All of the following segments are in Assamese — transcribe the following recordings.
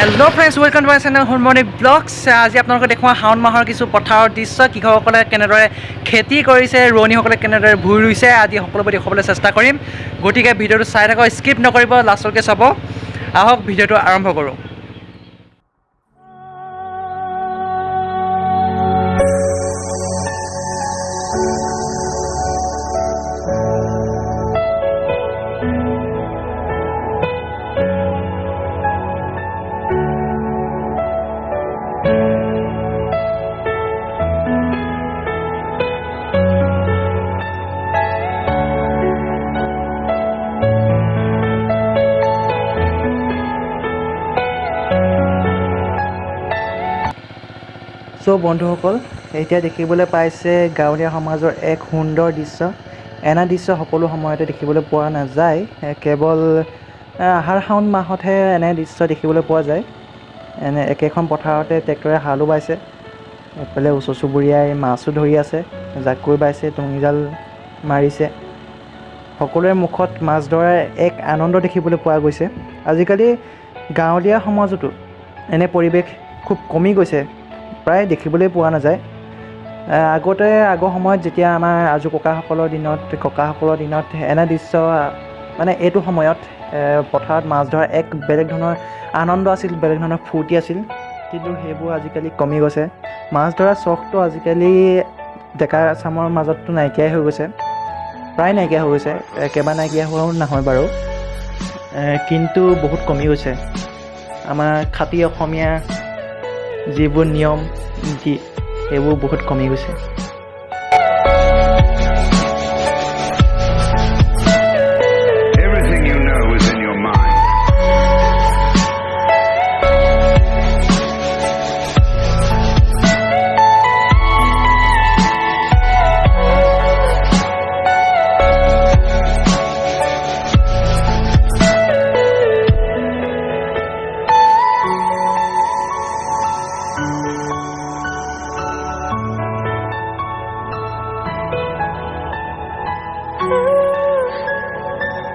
Hello friends, welcome to my channel Sonmoni Vlogs. আজি আপোনালোকক দেখুৱাওঁ শাওণ মাহৰ কিছু পথাৰৰ দৃশ্য। কৃষকসকলে কেনেদৰে খেতি কৰিছে, ৰোৱনীসকলে কেনেদৰে ভূঁই ৰুইছে আদি সকলোবোৰ দেখুৱাবলৈ চেষ্টা কৰিম। গতিকে ভিডিঅ'টো চাই থাকক, স্কিপ নকৰিব, লাষ্টলৈকে চাব। আহক, ভিডিঅ'টো আৰম্ভ কৰোঁ। চ' বন্ধুসকল, এতিয়া দেখিবলৈ পাইছে গাঁৱলীয়া সমাজৰ এক সুন্দৰ দৃশ্য। এনে দৃশ্য সকলো সময়তে দেখিবলৈ পোৱা নাযায়, কেৱল আহাৰ শাওণ মাহতহে এনে দৃশ্য দেখিবলৈ পোৱা যায়। এনে একেখন পথাৰতে ট্ৰেক্টৰে হালো বাইছে, এইফালে ওচৰ চুবুৰীয়াই মাছো ধৰি আছে, জাকৈ বাইছে, টঙিজাল মাৰিছে। সকলোৰে মুখত মাছ ধৰাৰ এক আনন্দ দেখিবলৈ পোৱা গৈছে। আজিকালি গাঁৱলীয়া সমাজতো এনে পৰিৱেশ খুব কমি গৈছে, প্ৰায় দেখিবলৈ পোৱা নাযায়। আগতে আগৰ সময়ত যেতিয়া আমাৰ আজো ককাসকলৰ দিনত, ককাসকলৰ দিনত এনে দৃশ্য, মানে এইটো সময়ত পথাৰত মাছ ধৰা এক বেলেগ ধৰণৰ আনন্দ আছিল, বেলেগ ধৰণৰ ফূৰ্তি আছিল। কিন্তু সেইবোৰ আজিকালি কমি গৈছে। মাছ ধৰা চখটো আজিকালি ডেকা চামৰ মাজততো নাইকিয়াই হৈ গৈছে, প্ৰায় নাইকিয়া হৈ গৈছে। একেবাৰে নাইকিয়া হোৱাও নহয় বাৰু, কিন্তু বহুত কমি গৈছে। আমাৰ খাটি অসমীয়া যিবোৰ নিয়ম নীতি, সেইবোৰ বহুত কমি গৈছে। Everything you know is in your mind.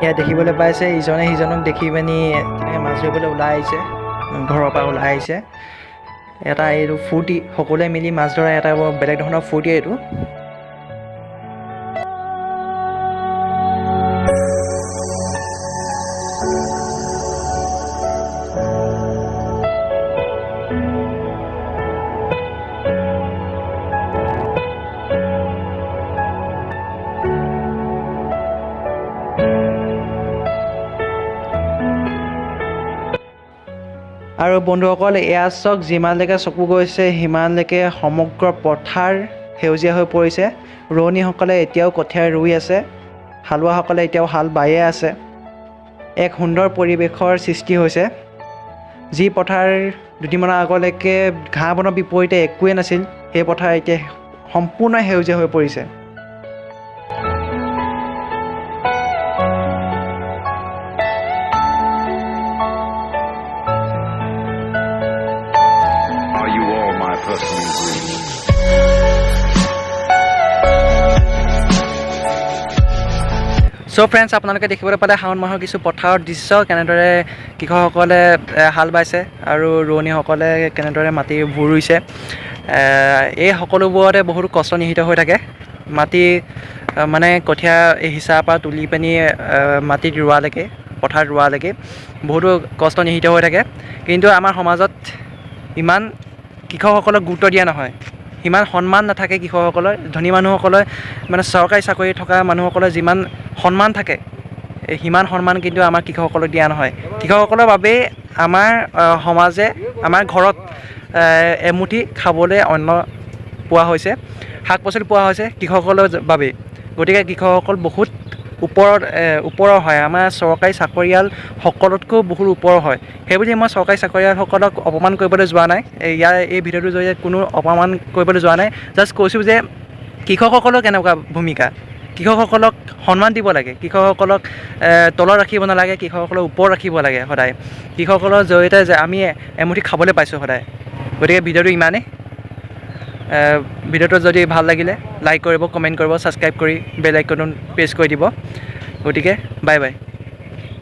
ইয়াত দেখিবলৈ পাইছে ইজনে সিজনক দেখি পিনি তেনেকৈ মাছ ধৰিবলৈ ওলাই আহিছে, ঘৰৰ পৰা ওলাই আহিছে। এটা এইটো ফূৰ্তি, সকলোৱে মিলি মাছ ধৰা এটা বৰ বেলেগ ধৰণৰ ফূৰ্তি এইটো। আৰু বন্ধুসকল, এয়া চাওক, যিমানলৈকে চকু গৈছে সিমানলৈকে সমগ্ৰ পথাৰ সেউজীয়া হৈ পৰিছে। ৰোৱনীসকলে এতিয়াও কঠীয়া ৰুই আছে, হালোৱাসকলে এতিয়াও হাল বায়ে আছে। এক সুন্দৰ পৰিৱেশৰ সৃষ্টি হৈছে। যি পথাৰ দুদিনমানৰ আগলৈকে ঘাঁহ বনৰ বিপৰীতে একোৱেই নাছিল, সেই পথাৰ এতিয়া সম্পূৰ্ণ সেউজীয়া হৈ পৰিছে। Are you all my personal dreams? So friends, আপোনালোকে দেখিবলৈ পালে শাওণ মাহৰ কিছু পথাৰৰ দৃশ্য, কেনেদৰে কৃষকসকলে হাল বাইছে আৰু ৰোৱনীসকলে কেনেদৰে মাটি ভূৰ ৰুইছে। এই সকলোবোৰতে বহুত কষ্ট নিহিত হৈ থাকে। মাটি মানে কঠীয়া সিঁচাৰ পৰা তুলি পিনি মাটিত ৰোৱালৈকে, পথাৰত ৰোৱালৈকে বহুতো কষ্ট নিহিত হৈ থাকে। কিন্তু আমাৰ সমাজত ইমান কৃষকসকলক গুৰুত্ব দিয়া নহয়, সিমান সন্মান নাথাকে কৃষকসকলৰ। ধনী মানুহসকলৰ, মানে চৰকাৰী চাকৰি থকা মানুহসকলৰ যিমান সন্মান থাকে, সিমান সন্মান কিন্তু আমাৰ কৃষকসকলক দিয়া নহয়। কৃষকসকলৰ বাবেই আমাৰ সমাজে আমাৰ ঘৰত এমুঠি খাবলৈ অন্ন পোৱা হৈছে, শাক পাচলি পোৱা হৈছে কৃষকসকলৰ বাবেই। গতিকে কৃষকসকল বহুত ওপৰৰ হয়, আমাৰ চৰকাৰী চাকৰিয়ালসকলতকৈও বহুত ওপৰৰ হয়। সেইবুলি মই চৰকাৰী চাকৰিয়ালসকলক অপমান কৰিবলৈ যোৱা নাই, ইয়াৰ এই ভিডিঅ'টোৰ জৰিয়তে কোনো অপমান কৰিবলৈ যোৱা নাই। জাষ্ট কৈছোঁ যে কৃষকসকলৰ কেনেকুৱা ভূমিকা, কৃষকসকলক সন্মান দিব লাগে, কৃষকসকলক তলত ৰাখিব নালাগে, কৃষকসকলক ওপৰত ৰাখিব লাগে সদায়। কৃষকসকলৰ জৰিয়তে যে আমি এমুঠি খাবলৈ পাইছোঁ সদায়। গতিকে ভিডিঅ'টো ইমানেই। ভিডিঅ'টো যদি ভাল লাগিলে লাইক কৰিব, কমেণ্ট কৰিব, ছাবস্ক্ৰাইব কৰি বেল আইকনটো প্ৰেছ কৰি দিব। গতিকে বাই বাই।